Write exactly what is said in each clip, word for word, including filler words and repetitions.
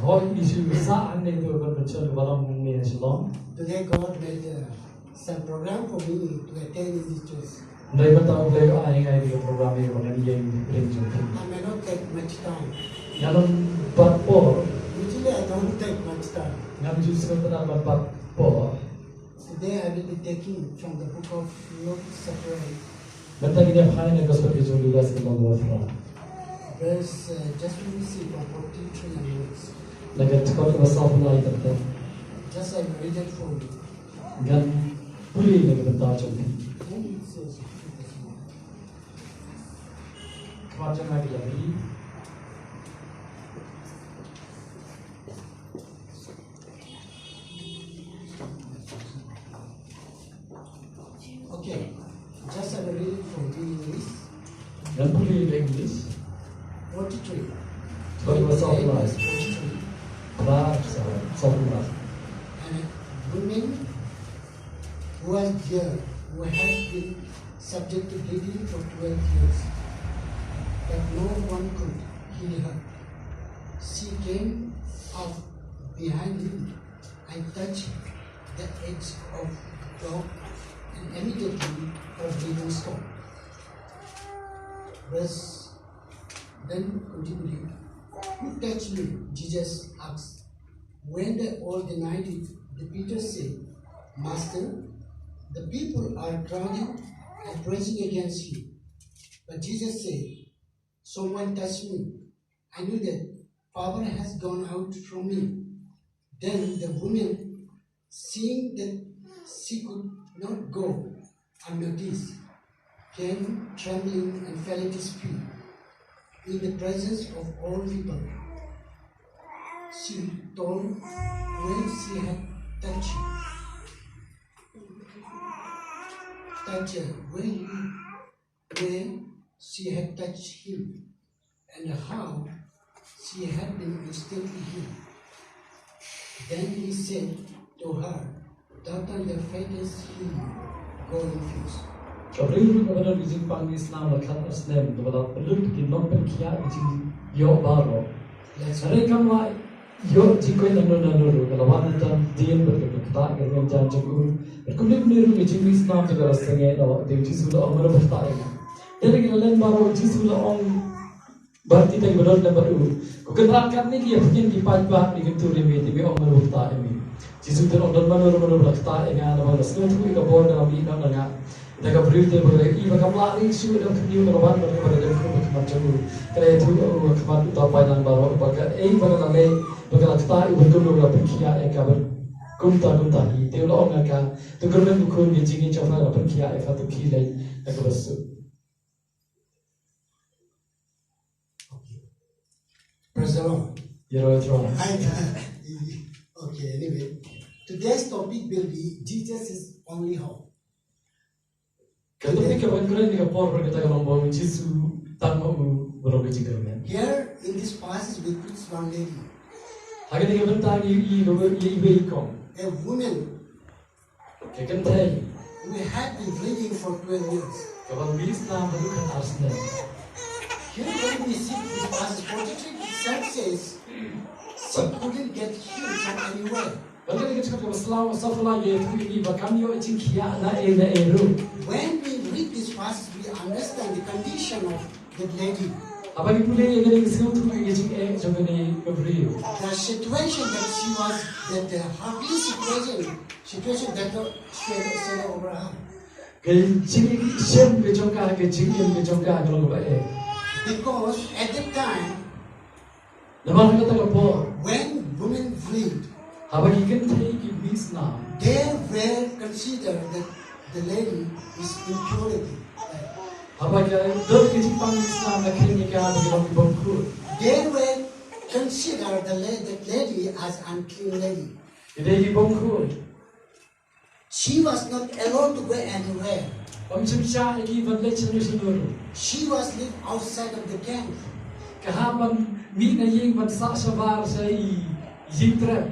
Hoi, i shu sah hangne ïa ka convention kaba long hangne ha Shillong. Today God made uh, some program for me to attend in this church. Hynrei mynta U Blei u ai ïa nga ïa ka program ïa ka ban ïeng ring jong phi. I may not take much time. Ngan ym bat por. Usually I don't take much time. Ngam ju sngewtynnad ban bat por. Today I will be taking from the book of Luke, chapter eight. Mynta ngin ïa phai na ka Gospel ka jong u Lukas, ka lynnong ba phra. Verse, uh, just we will see from forty-three onwards. Na ka dkhot kaba sawphew lai teng teng. Just I will read it for you. Ngan pule na ka bynta jong phi. Then it says, khmat jong nga ki la ri. Okay, just have a read it from the English. Ngan pule na English. Forty-three. Sorry, was off last. Forty-three. Last, uh, sorry, last. And a woman who was there, who had been subject to bleeding for twelve years, but no one could heal her. She came up behind him and touched the edge of the cloak, and immediately her bleeding stopped. Verse then continuing, "Who touched me?" Jesus asked. When they all denied it, the Peter said, "Master, the people are crowding and pressing against you." But Jesus said, "Someone touched me. I knew that power has gone out from me." Then the woman, seeing that she could not go unnoticed, came trembling and fell at his feet in the presence of all people. She told where she had touched, touched her, where he where she had touched him, and how she had been instantly healed. Then he said to her, "Daughter, your faith has healed you. Go in peace." Ka briew ruh kaba don ka jingpang islam la khat ar snem, kaba la pynlut ki nongpynkhiah ki jingïoh baroh. Hynrei kam lah ïoh jingkoit nangno nangno ruh, ka la wan na tang dien bad ka ktah ka rmiang jong u. Bad kumne kumne ruh ka jingmih snam jong ka la sangeh noh, te u Jisu u la ong, "Mano ba ktah ïa nga?" Te ki la len baroh, u Jisu u la ong bad kita kiba don lem bad u, "Ko kynrad, katne ki ïa pynïeng ki paidbah ki kyntur ïa me, te me ong mano ba ktah ïa me?" Jisu u ong, "Don mano ruh mano ba la ktah ïa nga, namar nga sngewthuh ïa ka bor ka la mih noh na nga." Da ka briew te ba ka la ïohi ba kam lah ri shuh, da ka briew ka la wan bad kaba la dep khum ha khmat jong u. Ka la ïathuh ïa u ha khmat uta u paidlang baroh ba kaei ba ka la leh, ba ka la ktah ïa u, bad kumno ka la pynkhiah ïa ka bad kumta kumta hi. Te u la ong ïa ka, "To kyrmen ko khun, ka jingïeit jong pha ka la pynkhiah ïa pha, to khie leit ha kaba suk." Okay. Praise the Lord. Ïaroh ïa u Trai. Hi. Okay, anyway. Today's topic will be Jesus is only hope. Ka topic kaba ngan kren ha kane ka por, kata ka long ba u Jisu tang ma u ba long ka jingkyrmen. Here in this passage we preach one lady. Ha kane ka bynta ngi ïohi ïa iwei i kong. A woman. Ka kynthei. Who had been bleeding for twelve years. Kaba mih snam haduh khatar snem. Here when we see this passage forty-three itself says she couldn't get healed from anywhere. Bad kane ka dkhot kaba sawphew lai ka ïathuh ïa ngi ba kam ïoh jingkhiah naei naei ruh. When we read this passage, we understand the condition of that lady. Haba ngi pule ïa kane, ngi sngewthuh ïa ka jingeh jong kane ka briew. The situation that she was, that, uh, her situation, situation that was shared over her. Ka jingïashem ka jong ka, ka jingim ka jong ka ka long kaba eh. Because at that time, namar ha kata ka por, when women bleed, haba ki kynthei ki mih snam, they were considered that the lady is impurity. Haba ka don ka jingpang mih snam, la kheiñ ïa ka ba ka long ki bymkhuid. They were considered the la-, that lady as unclean lady. Ki dei ki bymkhuid. She was not allowed to go anywhere. Bym shym shah ïa ki ban leit shano shano ruh. She was live outside of the camp. Ka hap ban mih na ïing ban sah shabar sha i ïing trep,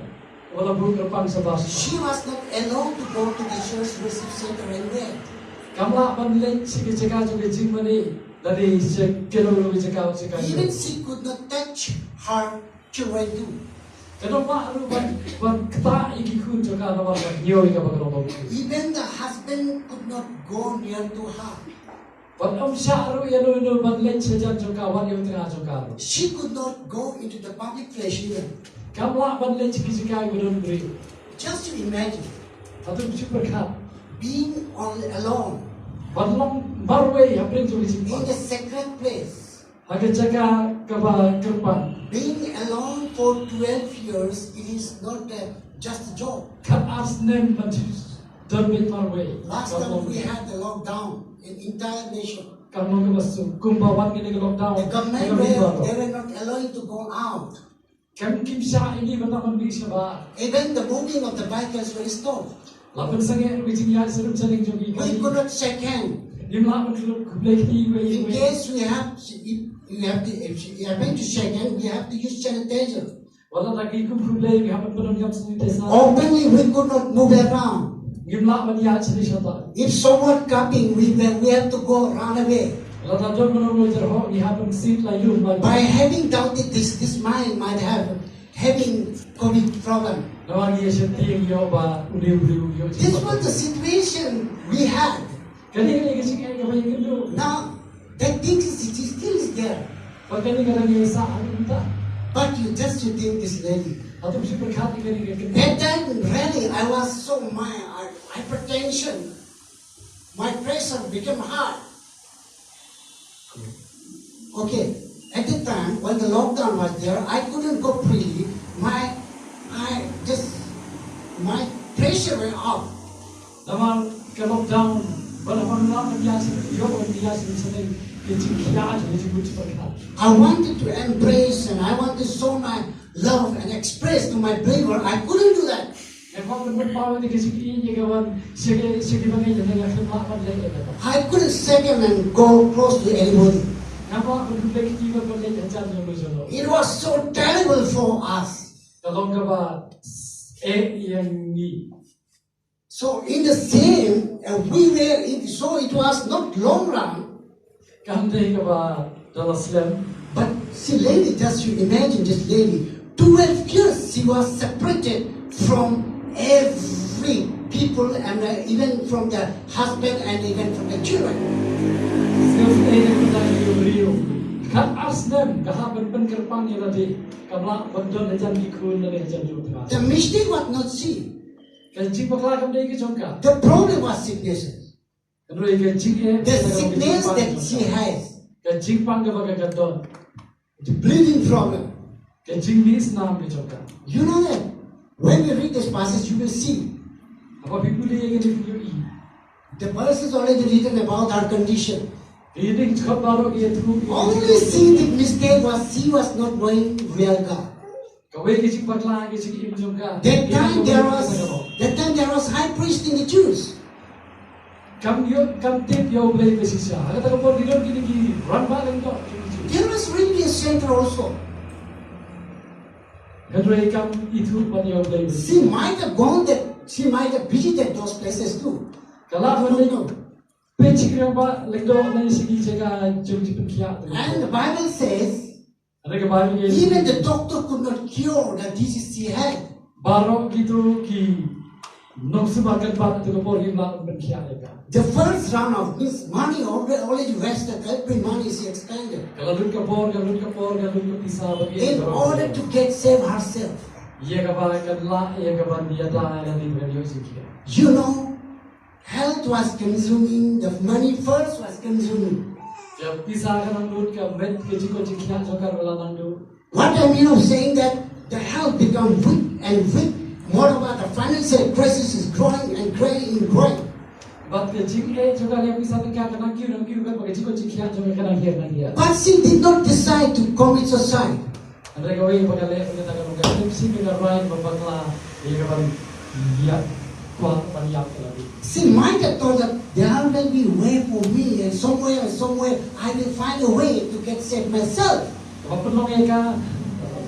wat la buh kyrpang shabar. She was not allowed to go to the church worship center anywhere. Kam lah ban leit sha ka jaka jong ka jingmane lane sha kano kano ka jaka jaka. Even she could not touch her children too. Ka nang mah ruh ban, ban ktah ïa ki khun jong ka namar ban ñiew ïa kaba ka long bymjukut. Even the husband could not go near to her. Ban ym shah ruh ïa uno uno ban leit shajan jong ka, wat ïa u tnga jong ka ruh. She could not go into the public place even. Kam lah ban leit sha ki jaka kiba don briew. Just to imagine. Hato shu pyrkhat. Being all alone. Ban long marwei hapdeng jong ki jingpang. In a sacred place. Ha ka jaka kaba kyrpang. Being alone for twelve years, it is not a, just a joke. Khatar snem ban shu don beit marwei. Last time we had the lockdown in entire nation. Kam long kaba suk kumba wan kane ka lockdown. The government were, they were not allowing to go out. Kam, kim shah ïa ngi ban mih shabar. Even the moving of the vehicles were stopped. La pynsangeh ruh ka jingïaid sharum shaneng jong ngi. We could not shake hand. Ngim lah ban khublei kti iwei ïa iwei. In case we have, if we have to, if we happen to shake hand, we have to use sanitizer. Wat la ki kum khublei, ngi hap ban pyndonkam sanitizer. Openly, we could not move around. Ngim lah ban ïaid shane shatai. If someone coming, we, we have to go run away. Lada don mano mano jyrhoh, ngi hap ban siat la ïa u. By having doubted this, this man might have having covid problem. Namar ngi ïa sheptieng ïoh ba une u briew u ïoh. This was the situation we had. Kane ka dei ka jingeh kaba ïakynduh. Now, that thing is, it is still is there. Bad kane ka dang ïa sah haduh mynta. But you just, you think this lady. Hato phi pyrkhat ïa kane ka kynduh. That time, really, I was so, my, uh, hypertension, my pressure became high. Okay, at the time when the lockdown was there, I couldn't go freely. My, I just, my pressure went up. Namar ka lockdown, ba la ban lam ïa shi, ïoh ban ïa shi, shi ne, ka jingkhia, ka jingmut pyrkhat. I wanted to embrace and I want to show my love and express to my believer. I couldn't do that. Nga kwah ban pynpaw ïa ka jingïeit ïa ka wan sha ki, sha kiba ngeit, nga khlem lah ban leh ïa kata. I couldn't second and go close to anybody. Nga kwah ban khublei kti bad ban leit hajan jong u jong u. It was so terrible for us. Ka long kaba eh ïa ngi. So in the same, uh, we were in, so it was not long run. Kam dei kaba da la slem. But see, lady, just you imagine this lady. Twelve years she was separated from every people and, uh, even from the husband and even from the children. Sngewsih ïa ka kyrdan jong u briew. Khatar snem ka hap ban pynkyrpang ïa lade. Kam lah ban don hajan ki khun lane hajan jong u tnga. The mistake was not she. Ka jingbakla kam dei ka jong ka. The problem was sicknesses. Hynrei ka jingeh, the sickness that she has. Ka jingpang kaba ka don. The bleeding problem. Ka jingmih snam ka jong ka. You know that when you read this passage, you will see. Haba phi pule ïa kane phi ïohi. The verse is already written about our condition. Ïa kine ki dkhot baroh ki ïathuh. Only see the mistake was she was not knowing real God. Kawei ka jingbakla ka jingim jong ka. That time there was, that time there was high priest in the Jews. Kam ïoh, kam tip ïa U Blei ba shisha. Ha kata ka por ki don kine ki rangbah lyngdoh jong ki Jews. There was religious center also. Hynrei kam ithuh ban ïa U Blei. She might have gone there, she might have visited those places too. Ka lah ban leit peit sha ki rangbah lyngdoh ne sha ki jaka jong ki jingpynkhiah. And the Bible says, Hynrei ka Baibl ka ïathuh. Even the doctor could not cure the disease she had. Baroh kito ki nongsumar kynbat ha kato ka por kim lah ban pynkhiah ïa ka. The first round of this money already, already wasted, every money she expended. Ka la lut ka por, ka lut ka por, ka lut ka pisa ba ïa. In order to get save herself. Ïa kaba kan lah, ïa kaba ïada ïa lade ban ïoh jingkhiah. You know, health was consuming, the money first was consuming. Ka pisa ka nang lut, ka met ka jingkoit jingkhiah jong ka ruh la nang lut. What I mean of saying that the health become weak and weak, moreover the financial crisis is growing and growing and growing. Bad ka jingeh jong ka ïa pisa tyngka ka nang kiew nang kiew bad ka jingkoit jingkhiah jong ka nang hiar nang hiar. But she did not decide to commit suicide. Hynrei kawei ba ka leh kata ka long ka khlem shim ïa ka rai ba bakla ïa ka ban ïa kwah ban ïap ka la dei. She might have thought that there will be a way for me and somewhere and somewhere I will find a way to get saved myself. Kaba pynlong ïa ka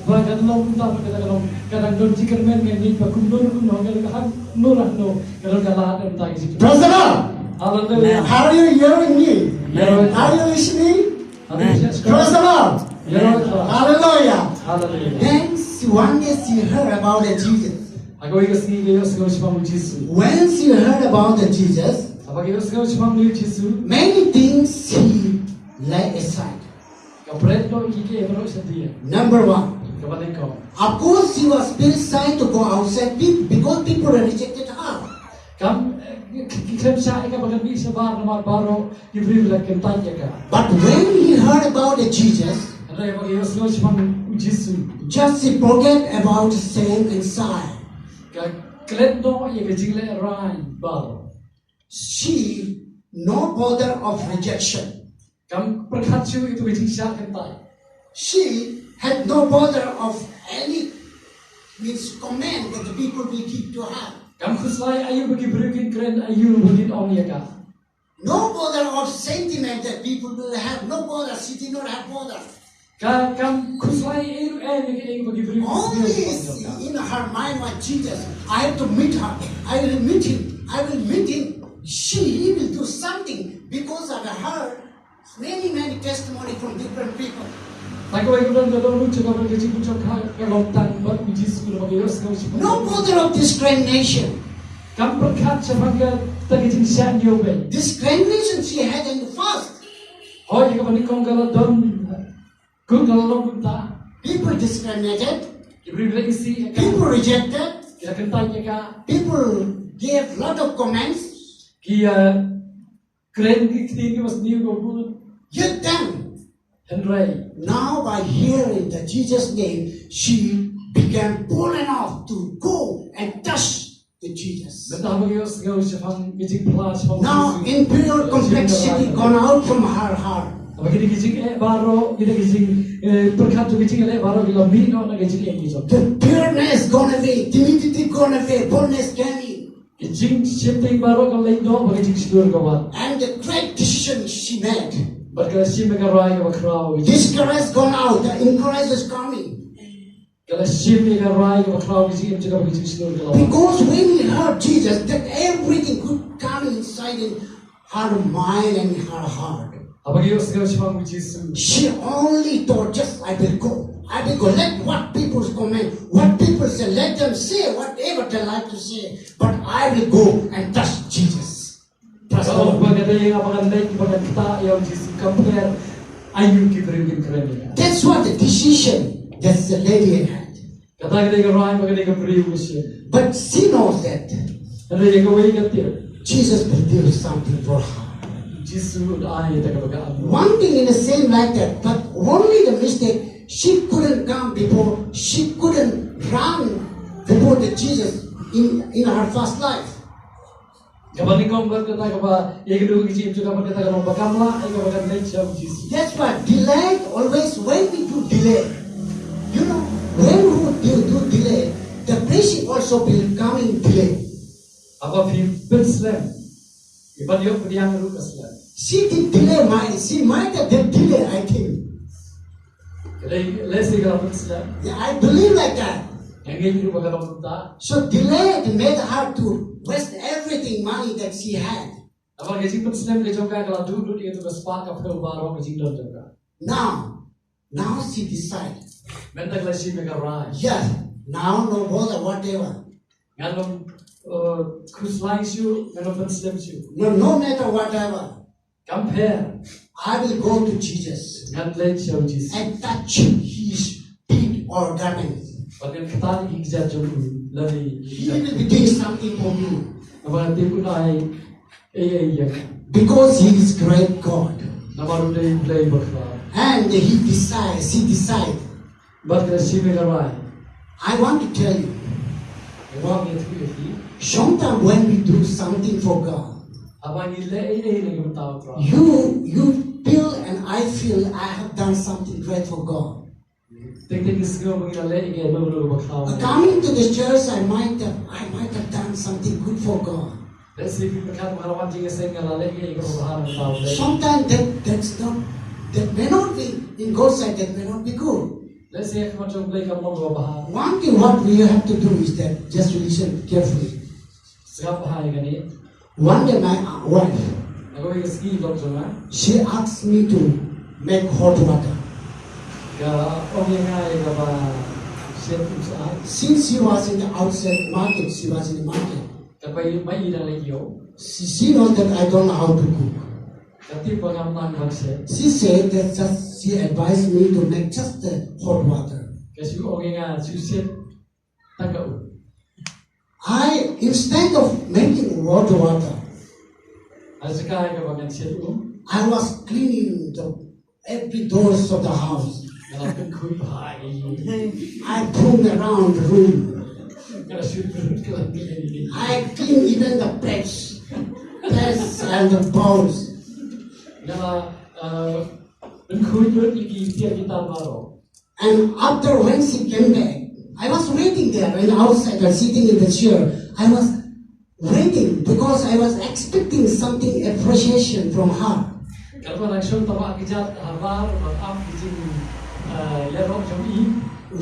ba ka long kumta ba kata ka long ka dang don jingkyrmen ka ngi ba kumno kumno ka long ka hangno hangno ka long ka lad mynta ka jingkyrmen. Praise the Lord. Hallelujah. Are you hearing me? Amen. Are you listening? Amen. Praise the Lord. Amen. Hallelujah. Hallelujah. Then One day she heard about the Jesus. Ha kawei ka sngi ka ïohsngew shaphang u Jisu. When she heard about the Jesus, Haba ka ïohsngew shaphang u Jisu, many things she lay aside. Ka bret noh ïa kiei kiei baroh sha die. Number one. Kaba nyngkong. Of course, she was still shy to go outside be- because people rejected her. Kam, eh, ki ki khlem shah ïa ka ba kan mih shabar namar baroh ki briew la kyntait ïa ka. But when he heard about the Jesus, Hynrei haba ka ïohsngew shaphang u Jisu, just she forget about shame and shy. Ka klet noh ïa ka jinglehrain baroh. She no bother of rejection. Kam pyrkhat shuh ïa ka jingshah kyntait. She had no bother of any means comment that the people will give to her. Kam khuslai aïu ba ki briew kin kren, aïu ba kin ong ïa ka. No bother of sentiment that people will have. No bother. She did not have bother. Ka kam khuslai ei ruh ei ïa kaei ba ki briew ki sngewthuh. Only in her mind was Jesus. I have to meet her. I will meet him. I will meet him. She, he will do something because of her many, many testimony from different people. Tang kawei ka don ka don ruh jong ka ban ka jingpynshongkha ka long tang bad u Jisu, namar ka ïohsngew shaphang. No bother of discrimination. Kam pyrkhat shaphang kata ka jingshah ñiewbeiñ. Discrimination she had in the past. Hooid, ïa kaba nyngkong ka la don. Kum ka la long kumta. People discriminated. Ki briew ki la isih ïa ka. People rejected. Ki la kyntait ïa ka. People gave lot of comments. Ki, uh, kren ki ktien kiba sniew kiba bun. Yet then, Hynrei now by hearing the Jesus name, she became bold enough to go and touch the Jesus. Mynta haba ka ïohsngew shaphang ka jingphla shaphang u Jisu. Now inferior complexity gone out from her heart. Haba kine ki jingeh baroh, kine ki jing, eh, pyrkhat jong ka jingeh baroh ki la mih noh na ka jingeh jong ka. The fearness gone away, timidity gone away, boldness came in. Ka jingsheptieng baroh ka leit noh bad ka jingshlur ka wan. And the great decision she made. Bad ka la shim ïa ka rai kaba khraw. Discourage gone out, the encourage is coming. Ka la shim ïa ka rai kaba khraw, ka jingim jong ka bad ka jingshlur ka la wan. Because when he heard Jesus, that everything could come inside in her mind and her heart. Haba ka ïohsngew shaphang u Jisu. She only thought, just I will go. I will go. Let what people comment, what people say, let them say whatever they like to say. But I will go and touch Jesus. Trust the Lord. Ka ong ba ka dei ïa nga ba ngan leit, ba ngan ktah ïa u Jisu, kam pher aïu ki briew kin kren ïa nga. That's what the decision that the lady had. Kata ka dei ka rai ba ka dei ka briew ka shim. But she knows that Hynrei ïa kawei ka tip, Jesus will do something for her. U Jisu un ai ïa kata kaba ka angnud. One thing in the same like that, but only the mistake, she couldn't come before, she couldn't run before the Jesus in, in her first life. Kaba nyngkong bad kata kaba ïa ka dei ka jingim jong ka bad kata ka long ba kam lah ïa kaba kan leit sha u Jisu. That's why delay always, when we do delay, you know, when we do, do delay, the blessing also will come in delay. Haba phi pynslem, ïa ban ïoh pdiang ruh ka slem. She did delay, my, she might have did delay, I think. Lehse ka la pynslem. Yeah, I believe like that. Nga ngeit ruh ba ka long kumta. So delayed made her to waste everything money that she had. Namar ka jingpynslem ka jong ka ka la duh lut ïa ka spah ka phew baroh ka jingdon jong ka. Now, now she decide. Mynta ka la shim ïa ka rai. Yes, now no bother whatever. Ngan ym, uh, khuslai shuh, ngan ym pynslem shuh. No, no matter whatever. Kam pher. I will go to Jesus. Ngan leit sha u Jisu. And touch his feet or garment. Bad ngan ktah ïa ki kjat jong u lane. He will be doing something for me. Namar te un ai ei ei ïa nga. Because he is great God. Namar u dei u Blei bakhraw. And he decides, he decides. Bad ka la shim ïa ka rai. I want to tell you. Nga kwah ban ïathuh ïa phi. Sometimes when we do something for God, haba ngi leh ei ei na ka bynta u Trai, you, you feel and I feel I have done something great for God. Teng teng ngi sngew ba ngi la leh ïa ka long long ba khraw. Coming to the church, I might have, I might have done something good for God. Lehse phi pyrkhat ba nga la wan jingïaseng nga la leh ïa ka bha na ka bynta u Blei. Sometimes that, that's not, that may not be, in God's sight, that may not be good. Lehse ha khmat jong u Blei kam long kaba bha. One thing what we have to do is that, just listen carefully. Sngap bha ïa kane. One day my, uh, wife, na kawei ka sngi lok jong nga, she asked me to make hot water. Ka ong ïa nga ïa kaba Since she was in the outside market, she was in the market. Ka bai mai i dang leh ïew. She, she knows that I don't know how to cook. Ka tip ba ngam nang ban shet. She said that just she advised me to make just the hot water. Ka shu ong ïa nga shu shet tang ka u. I, instead of making hot water, ha jaka kaba ngan shet u, I was cleaning the every doors of the house. Nga la pynkhuid bha ïa i. I roam around the room. Nga la shu pynrut ka la ïa i. I clean even the plates, plates and the bowls. Nga la, uh, pynkhuid lut ïa ki tiar ki tar baroh. And after, when she came back, I was waiting there in the outside, I was sitting in the chair. I was waiting because I was expecting something appreciation from her. Katba nang shong taba ki jat habar ba ap ki jing, eh, ïaroh jong i.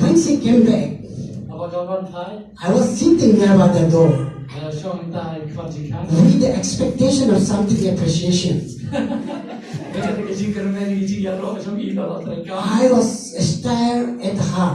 When she came back, haba ka wan phai, I was sitting near by the door, eh, shong tai khwan jingkhang, with the expectation of something appreciation. Ka ka jingkyrmen ki jing ïaroh jong i ba la trei ka. I was stare at her.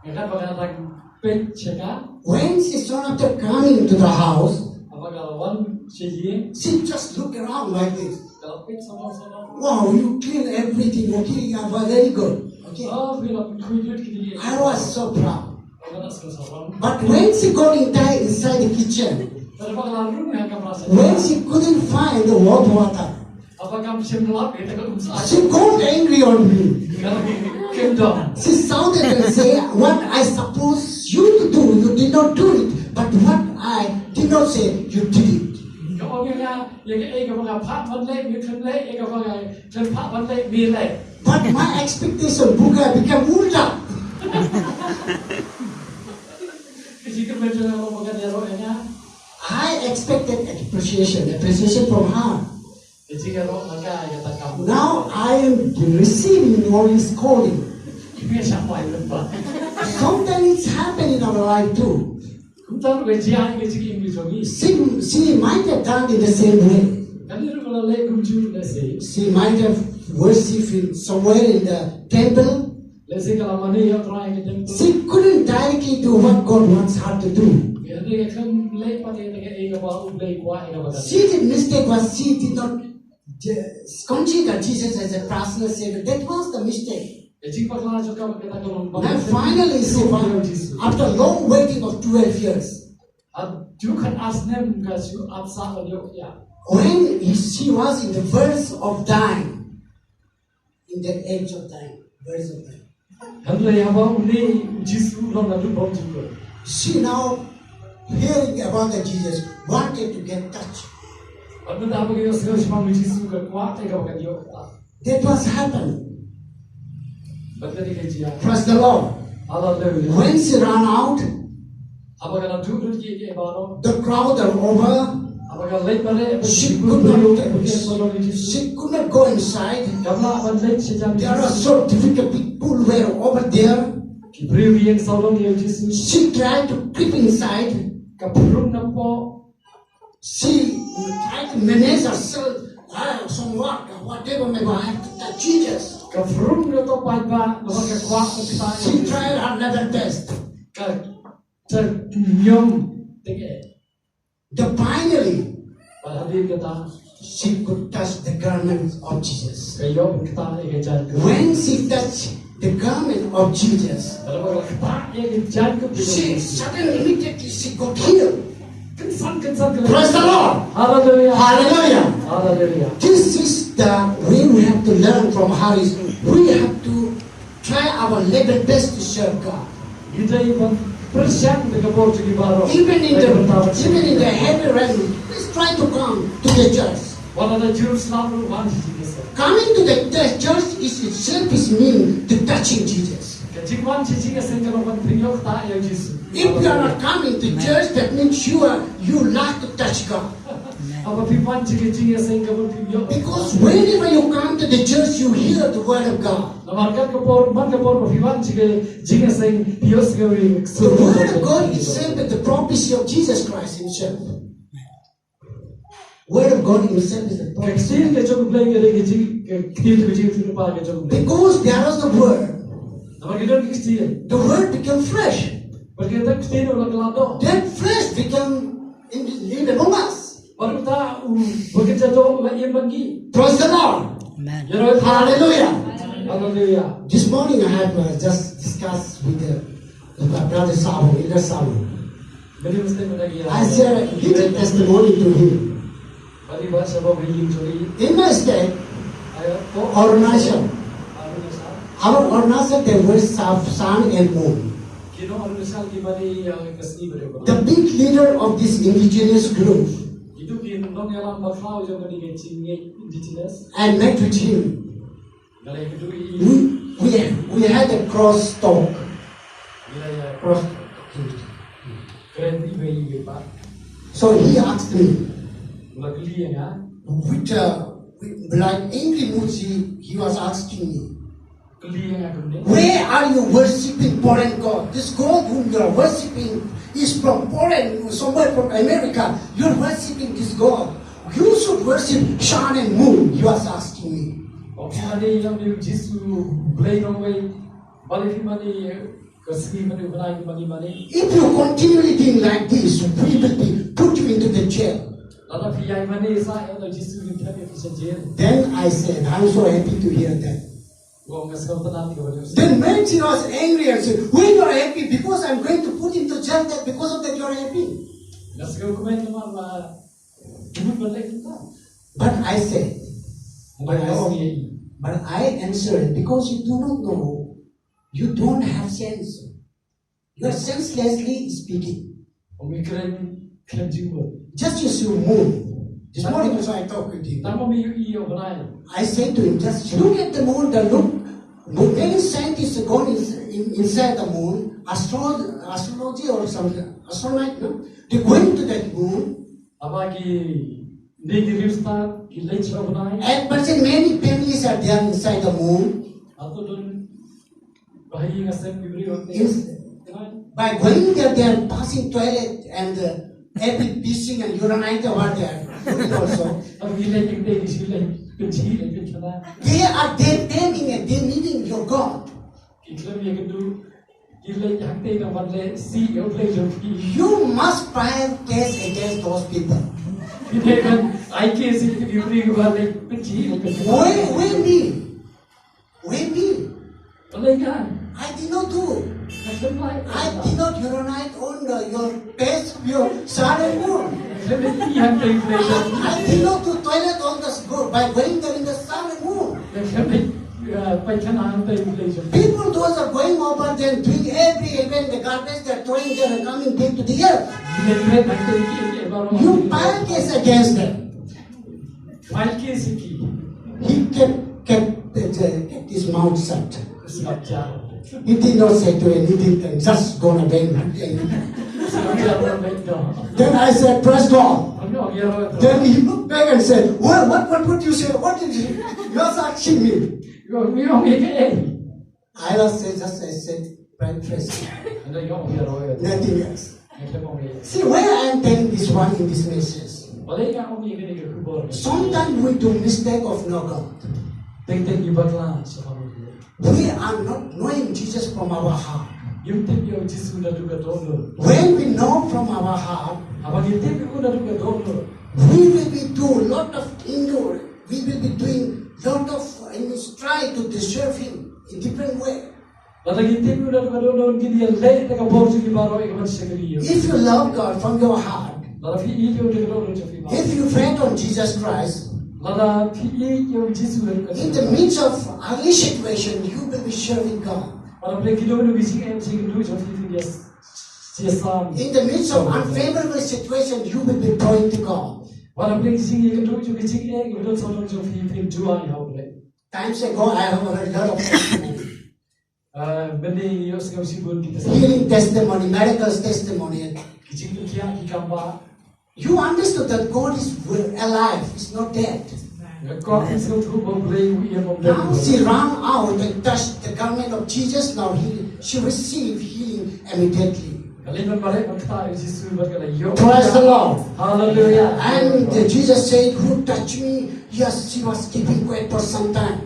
Nga katba nga dang peit sha ka. When she saw after coming to the house, haba ka la wan sha ïing, she just looked around like this. Ka la peit samla samla. Wow, you clean everything, okay, yeah, very good. Okay. Oh, phi la pynkhuid lut ki ïing. I was so proud. Nga la sngewsarong. But when she got inside, inside the kitchen, haba ka la rung ha kamra sha, when she couldn't find the hot water, haba kam shym lap ïa ka um sah. She got angry on me. Ka la kyndoh. She shouted and said, "What I suppose you to do, you did not do it. But what I did not say, you did it." Ka ong ïa nga, ïa kaei kaba nga phah ban leh, me khlem leh, ïa kaba nga khlem phah ban leh, me leh. But my expectation, buka, became ulta. Ka jingkyrmen jong nga ba ka ïaroh ïa nga. I expected appreciation, appreciation from her. Ka jingïaroh na ka ïa kata ka kam. Now I am receiving all his calling. Ki phi shah mai lem ba. Sometimes it's happened in our life too. Kumta ruh ka jia ka jingim ka jong ngi. She, she might have done in the same way. Kane ruh ka la leh kumjuh lehse. She might have worshipped in somewhere in the temple. Lehse ka la mane ïa U Trai ha ka temple. She couldn't directly do what God wants her to do. Hynrei ka khlem leh pat ïa kaei kaba U Blei u kwah ïa ka ba ka. She did mistake was she did not, uh, consider Jesus as a personal savior. That was the mistake. Ka jingpakla jong ka ba kata ka long ba. And finally, she found, after long waiting of twelve years, ha ju khatar snem ka shu ap sah ban ïoh ïa. When he, she was in the verge of dying, in that age of time, verge of time. Hynrei haba une u Jisu u long naduh bymjukut. She now hearing about the Jesus, wanted to get touch. Bad mynta haba ka ïohsngew shaphang u Jisu ka kwah te kaba kan ïoh. That was happened. Bad kane ka jia. Praise the Lord. Hallelujah. When she ran out, haba ka la duh lut ïa kiei baroh, the crowd are over. Haba ka leit mareh, she could not, she could not go inside. Kam lah ban leit shajan. There are so difficult people were over there. Ki briew ïeng sawdong ïa u Jisu. She tried to creep inside. Ka phrung napoh. She tried to manage herself, ah, somewhat, whatever may be, I have to touch Jesus. Ka phrung napoh paidbah, namar ka kwah ka ktah. She tried her level best. Ka, ka niam teng eh. The finally, bad hadien kata, she could touch the garments of Jesus. Ka ïoh ban ktah ïa ka jaiñ ka. When she touched the garment of Jesus, haba ka ktah ïa ka jaiñ ka, she suddenly, immediately, she got healed. Kynsan kynsan ka. Praise the Lord. Hallelujah. Hallelujah. Hallelujah. This is the way we have to learn from her is we have to try our level best to serve God. Ngi dei ban pyrshang da ka bor jong ngi baroh. Even in the, even in the heavy rain, please try to come to the church. Wat la da jur slap ruh wan sha jingïaseng. Coming to the, the church is itself is mean to touching Jesus. Ka jingwan sha jingïaseng ka long ban pynïoh ktah ïa u Jisu. If you are not coming to church, that means you are, you lack to touch God. Haba phim wan sha ka jingïaseng ka long phim ïoh. Because whenever you come to the church, you hear the word of God. Namar kat ka por, man ka por ba phi wan sha ka jingïaseng, phi ïohsngew ïa ka ktien. The word of God itself is the prophecy of Jesus Christ himself. Word of God himself is the prophecy. Ka ktien ka jong U Blei ka dei ka jing, ka ktien ka jingïathuhlypa ka jong U Blei. Because there was the word. Namar ki don ki ktien. The word became flesh. Bad kata ka ktien u la kylla doh. That flesh became in, live among us. Bad uta u, bad kata ka doh u la im bad ngi. Praise the Lord. Amen. Ïaroh. Hallelujah. Hallelujah. This morning I have, uh, just discussed with the, with my brother Sabo, Elder Sabo. Mynta mynstep mynta ïa. I share a little testimony to him. Bad i Bah Sabo bri ïing jong i. In my state, Arunachal. Arunachal. Our Arunachal, they worship sun and moon. Ki nong Arunachal ki mane ïa ka sngi bad ïa ka. The big leader of this indigenous group. Kito ki nongïalam bakhraw jong kane ka jingngeit indigenous. I met with him. Nga la ïakynduh ïa i. We, we, we had a cross talk. Ngi la ïa cross talk. Kren iwei iwei pat. So he asked me. U la kylli ïa nga. With, uh, with, like, angry mood, he, he was asking me. Kylli ïa nga kumne. Why are you worshipping foreign God? This God whom you are worshipping is from foreign, somewhere from America. You're worshipping this God. You should worship sun and moon, he was asking me. Phi mane ïa u Jisu, u Blei nongwei, balei phi mane ïa ka sngi bad u bnai kumba ngi mane. If you continually doing like this, we will be put you into the jail. Lada phi ïai mane sa ïa u Jisu, ngin thep ïa phi sha jail. Then I said, I'm so happy to hear that. Nga sngewtynnat ïa kaba u ong. Then when she was angry and said, why you are happy? Because I'm going to put into jail, that because of that you are happy. Nga sngewkmen namar ba But I said, but I, but I answered, because you do not know, you don't have sense. You are senselessly speaking. Just you see moon. This morning also I talked with him. I said to him, just look at the moon, the look. Many scientists are going in, in, inside the moon, astro-, astrology or some astronaut, no? They going to that moon. Haba ki, ki riewstad ki leit sha u bnai. And but then many families are there inside the moon. Hato don bahaïing hasem ki briew hangtei? By going there, they are passing toilet and, uh, every pissing and urinate over there. Urine also. Haba ki leit hangtei ki shu leit pynjhi leit pynkhana. They are, they naming and they naming your God. Ki khlem ïakynduh. Ki leit hangtei nang ban leh sih ïa u Blei jong phi. You must file case against those people. Phi dei ban ai case ïa ki briew ba leit pynjhi ïa ka. Why, why me? Why me? Balei nga? I did not do. Nga khlem leh. I did not urinate on the, your face, your sun and moon. Nga khlem leit pynjhi hangtei u Blei jong phi. I did not do toilet on the s-, by going there in the sun and moon. Nga khlem leit, uh, pynkhana hangtei u Blei jong phi. People, those are going over there, doing every event, the garbage they're throwing there and coming back to the earth. Ki leit bret hangtei ki, ki baroh. You file case against them. File case ïa ki. He kept, kept, uh, kept his mouth shut. Sngap jar. He did not say to anything, and just gone away. Sngap jar, went down. Then I said, praise God. Ong ïaroh. Then he looked back and said, what, what, what, what you say? What did you, you are asking me? Ïa, ïa, ïa, ïa. I was say, just I said, praise God. Nothing else. See, why I am telling this one in this message? Sometimes we do mistake of know God. We are not knowing Jesus from our heart. When we know from our heart, we will be do lot of injury. We will be doing lot of, you know, try to deserve him in different way. Lada ngi tip ïa u da ka dohnud, ngi ïa leh da ka bor jong ngi baroh ïa ka ban shakri ïa u. If you love God from your heart, lada phi ïeit ïa u da ka dohnud jong phi baroh, if you faith on Jesus Christ, lada phi ïeit ïa u Jisu da ka, in the midst of ugly situation, you will be serving God. Lada phi ki dohnud ki jingeh jingduh jong phi, phi ïa, ïa sam. In the midst of unfavorable situation, you will be praying to God. Lada phi ki jingeh jingduh jong ki jingeh, ki dohnud jong phi, phi duwai ha u Blei. Times ago, I have heard a lot of testimony. Uh, mynne ïohsngew shibun ki testimony. Healing testimony, miracles testimony. Ki jingpynkhiah ki kambah. You understood that God is alive, is not dead. Nga kwah phin sngewthuh ba u Blei u ïa bym dei. Now she ran out and touched the garment of Jesus. Now he, she received healing immediately. Ka leit ban mareh ban ktah ïa u Jisu bad ka la ïoh. Praise the Lord. Hallelujah. And, uh, Jesus said, who touched me? Yes, she was keeping quiet for some time.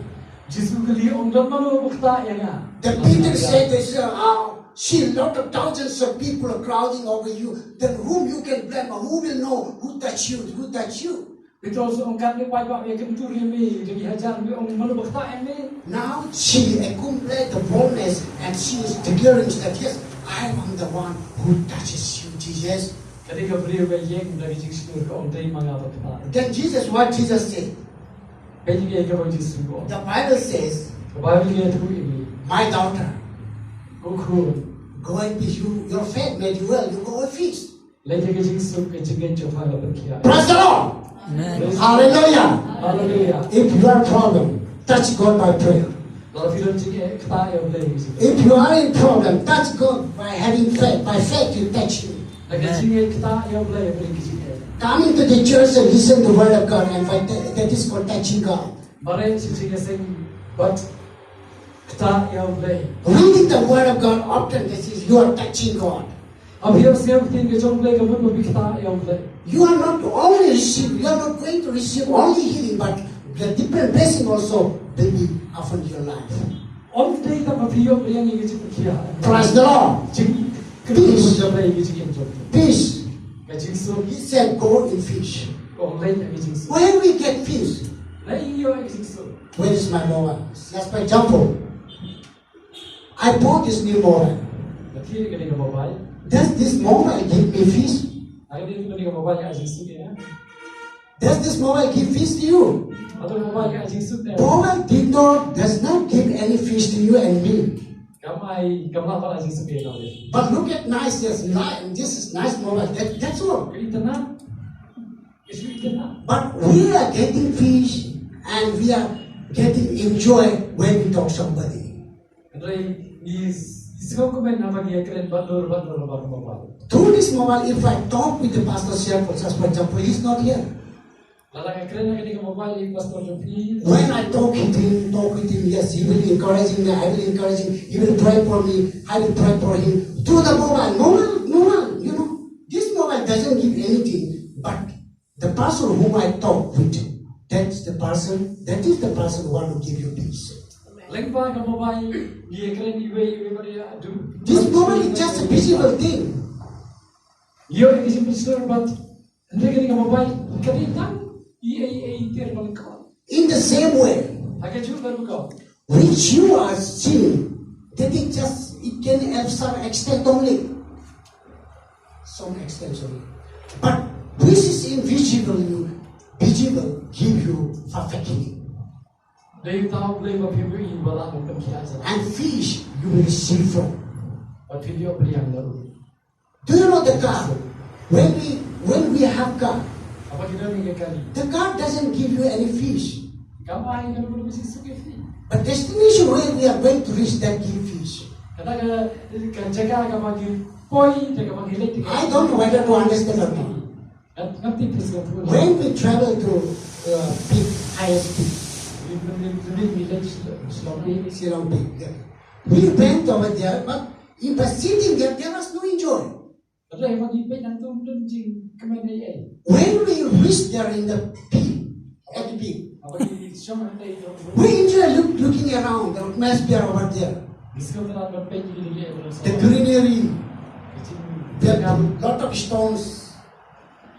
Jisu u kylli, ong, don mano ba ktah ïa nga? The Peter said this, uh, "See, lot of thousands of people are crowding over you. Then whom you can blame? Who will know who touched you? Who touched you?" Petros u ong, katne paidbah ba ïakyntur ïa me, da ki hajar, me ong, mano ba ktah ïa me? Now she accumulated the boldness and she is declaring that, "Yes, I am the one who touches you, Jesus." Ka dei ka briew ba ïeng da ka jingshlur, ka ong, dei ma nga ba ktah. Then Jesus, what Jesus said? Peit ïa kaba Jisu u ong. The Bible says, ka Baibl ka ïathuh ïa ngi, "My daughter, ko khun, go and be you, your faith made you well, you go with peace." Leit ïa ka jingsuk, ka jingngeit jong pha ka pynkhiah. Praise the Lord. Amen. Hallelujah. Hallelujah. If you are problem, touch God by prayer. Lada phi don jingeh, ktah ïa U Blei ïa ka jingeh. If you are in problem, touch God by having faith. By faith, you touch Him. Lada ka jingeh, ktah ïa U Blei ïa ka jingeh. Coming to the church and listen the word of God, and by that, that is called touching God. Mareh sha jingïaseng bad ktah ïa U Blei. Reading the word of God often, this is you are touching God. Haba phi ïohsngew ktien ka jong U Blei, ka mut ba phi ktah ïa U Blei. You are not only receive, you are not going to receive only healing, but the different blessing also will be upon your life. Ym dei tang ba phi ïoh biang ïa ka jingpynkhiah. Praise the Lord. Jing- Peace. Ka jingim jong phi. Peace. Ka jingsuk. He said, "Go in peace." Ka ong, leit ïa ka jingsuk. Where we get peace? Naei ïoh ïa ka jingsuk? Where is my mobile? Just for example, I bought this new mobile. Nga thied ïa kane ka mobile. Does this mobile give me peace? Lada nga thied ïa kane ka mobile, ka ai jingsuk ïa nga? Does this mobile give peace to you? Hato ka mobile ka ai jingsuk ïa nga? Mobile did not, does not give any peace to you and me. Kam ai, kam lah ban ai jingsuk ïa nga. But look at nice, yes, ni-, this is nice mobile. That, that's all. Ka itynnad. Ka shu itynnad. But we are getting peace and we are getting enjoy when we talk somebody. Hynrei ngi, ngi sngewkmen haba ngi ïakren bad dur bad dur bad mobile. Through this mobile, if I talk with the pastor Sialpur, just for example, he's not here. Lada nga kren ha kane ka mobile ïa u pastor jong phi. When I talk with him, talk with him, yes, he will encouraging me, I will encourage him, he will pray for me, I will pray for him. Through the mobile, mobile, mobile, you know, this mobile doesn't give anything, but the person whom I talk with, that's the person, that is the person who want to give you peace. Lyngba ka mobile ngi ïakren iwei iwei bad ïa u. This mobile is just a visible thing. Ïoh ïa ka jingpynshlur bad hynrei kane ka mobile ka dei tang ïa, ïa, ïa, ïa, ïa, ïa, ïa. In the same way, ha kajuh ka rukom, which you are seeing, that is just, it can have some extent only. Some extent only. But which is invisible, you, visible, give you perfect healing. Dei uta U Blei ba phim ïohi ba lah ban pynkhiah ïa u. And peace you will receive from. Bad phin ïoh biang na u. Do you know the car? When we, when we have car, haba ngi don ïa ka kali, the car doesn't give you any peace. Kam ai kano kano ka jingsuk ïa phi. But destination where we are going to reach, that give peace. Kata ka, ka jaka kaba ngi poi, te kaba ngi leit, te ka I don't know whether to understand or not. Ngan, ngan tip phi sngewthuh. When we travel to, uh, peak, highest peak, ngi, ngi, ngi, ngi leit Shillong Peak. Shillong Peak, yeah. We went over there, but in the sitting there, there was no enjoy. Hynrei haba ngi peit hangto ym don jingkmen ei ei. When we reach there in the peak, at the peak, haba ngi shong hangtei, we enjoy look, looking around, the atmosphere over there. Ngi sngewtynnad ban peit ïa ki jingeh ba don. The greenery, ki jing, there are lot of stones.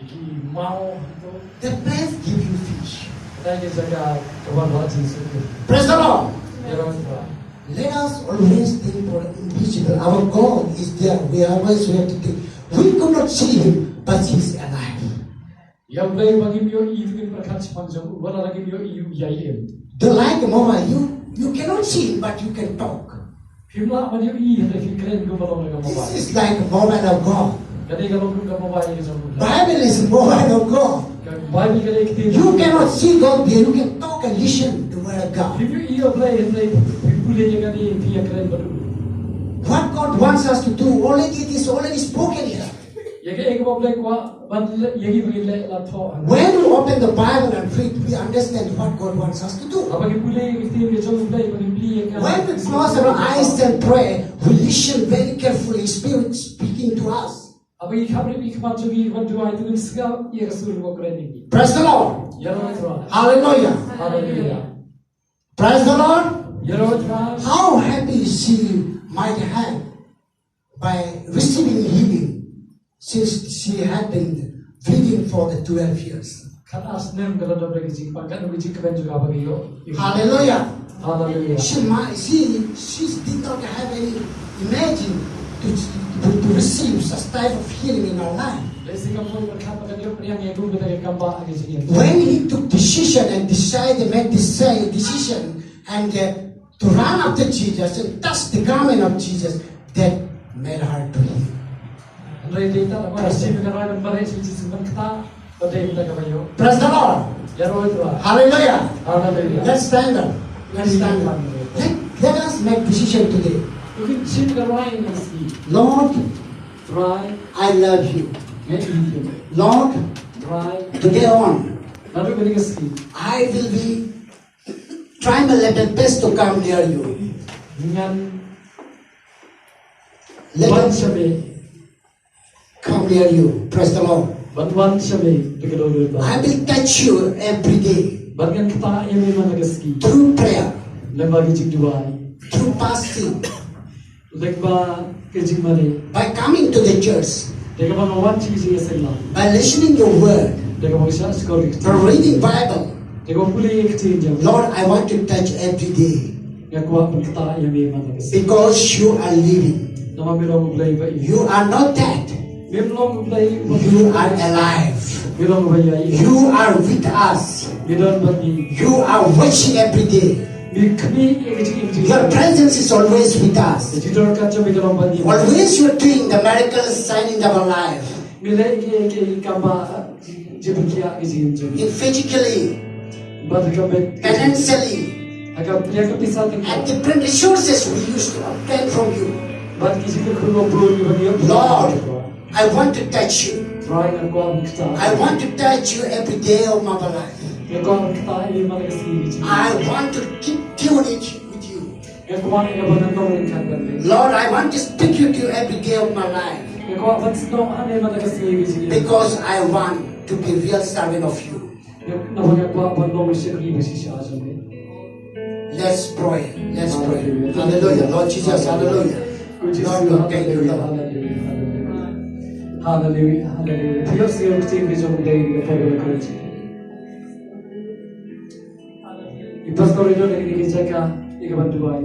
Ïa ki maw hangto. That place give you peace. Kata ka jaka ka wan wad jingsuk. Praise the Lord. Ïa Ram Trai. Let us always think for invisible. Our God is there. We always have to think. We could not see him, but he is alive. Ïa U Blei ba ngim ïohi, to ngin pyrkhat shaphang jong u, wat la ngim ïohi, u ïai im. The like mobile, you, you cannot see him, but you can talk. Phim lah ban ïohi hynrei phi kren kumba long na ka mobile. This is like a mobile of God. Ka dei ka long kum ka mobile ka jong u. Bible is mobile of God. Ka Bible ka dei ka ktien. You cannot see God there. You can talk and listen the word of God. Phim ïohi ïa U Blei hynrei phi pule ïa kane, phi ïakren bad u. What God wants us to do, already it is already spoken here. Ïa kaei kaba U Blei u kwah ban leh ïa ngi, ba ngi leh la thoh. When we open the Bible and read, we understand what God wants us to do. Haba ngi pule ïa ka ktien ka jong U Blei, ba ngi plie ïa ka. When we close our eyes and pray, we listen very carefully, Spirit speaking to us. Haba ngi khapkhreh ïa ki khmat jong ngi ban duwai, to ngin sngap ïa ka sur kaba kren ïa ngi. Praise the Lord. Ïa Ram Trai. Hallelujah. Hallelujah. Praise the Lord. Ïaroh Trai. How happy she might have by receiving healing since she had been bleeding for the twelve years. Khatar snem ka la don da ka jingpang, ka don ka jingkmen jong ka ba ka ïoh. Hallelujah. Hallelujah. She, might, she, she did not have any imagine to, to, to receive such type of healing in her life. Lehse kam poi pyrkhat ba kan ïoh pdiang ïa kata ka kam ba ha ka jingim. When he took decision and decided, made this decision and uh, to run after Jesus and touch the garment of Jesus, that made her to heal. Hynrei dei ta la ba shi ka rai ban mareh shi Jisu ban kata ba dei ta ka ba ïoh. Praise the Lord. Ïaroh Trai. Hallelujah. Hallelujah. Let's stand up. Let's stand up. Let, let us make decision today. Kin shim ka rai na sngi. Lord, Trai, I love you. ngi ïeit ïa me. Lord, Trai, today on, naduh kane ka sngi. I will be try my level best to come near you. Ngan Let wan us sha me. Come near you. Praise the Lord. Ban wan sha me da ka dohnud ba. I will touch you every day Ban ngan kata ïa me man la ka sngi. through prayer, Lyngba ka jingduwai. through fasting, Lyngba ka jingmane. by coming to the church, Da kaba nga wan sha ka jingïaseng lang. by listening your word, Da kaba nga shah shkor ka by ktien. Reading Bible. Da kaba pule ïa ka ktien jong. Lord, I want to touch every day Nga kwah ban kata ïa me man la ka sngi. because you are living. Namar me long U Blei ba ïeit. You are not dead. Mem long U Blei ba. You are alive. Me long ba ïeit. You are with us. Me don bad ngi. You are watching every day. Me khmih ïa ka jingim jong. Your presence is always with Ka us. jingdon ka jong me ka long bad ngi. Always you are doing the miracles, sign in our life. Me leh ïa ka kam ba jingpynkhiah ka jingim jong. In physically, Bad ka met. financially, Ha ka ïa ka pisa ka. and different resources we used to obtain from you. Bad ki jingkyrkhu bun ki ban ïoh. Lord, I want to touch you. Trai nga kwah ban kata. I want to touch you every day of my life. Nga kwah ban kata ïa me man la ka sngi. I want to keep tuned with you. Nga kwah ïa ka ban nang ryngkat bad me. Lord, I want to speak you to every day of my life Nga kwah ban snoh ha me man la ka sngi. because I want to be real servant of you. Namar nga kwah ban long u shakri ba shisha jong me. Let's pray. Let's pray. Hallelujah. Lord Jesus, hallelujah. Lord, we thank you, Lord. Hallelujah. Hallelujah. Hallelujah. Phi ïohsngew ktien ka jong U Blei ha kane ka por ba la kut. I pastor i don ha kane ka jaka ïa ka ban duwai.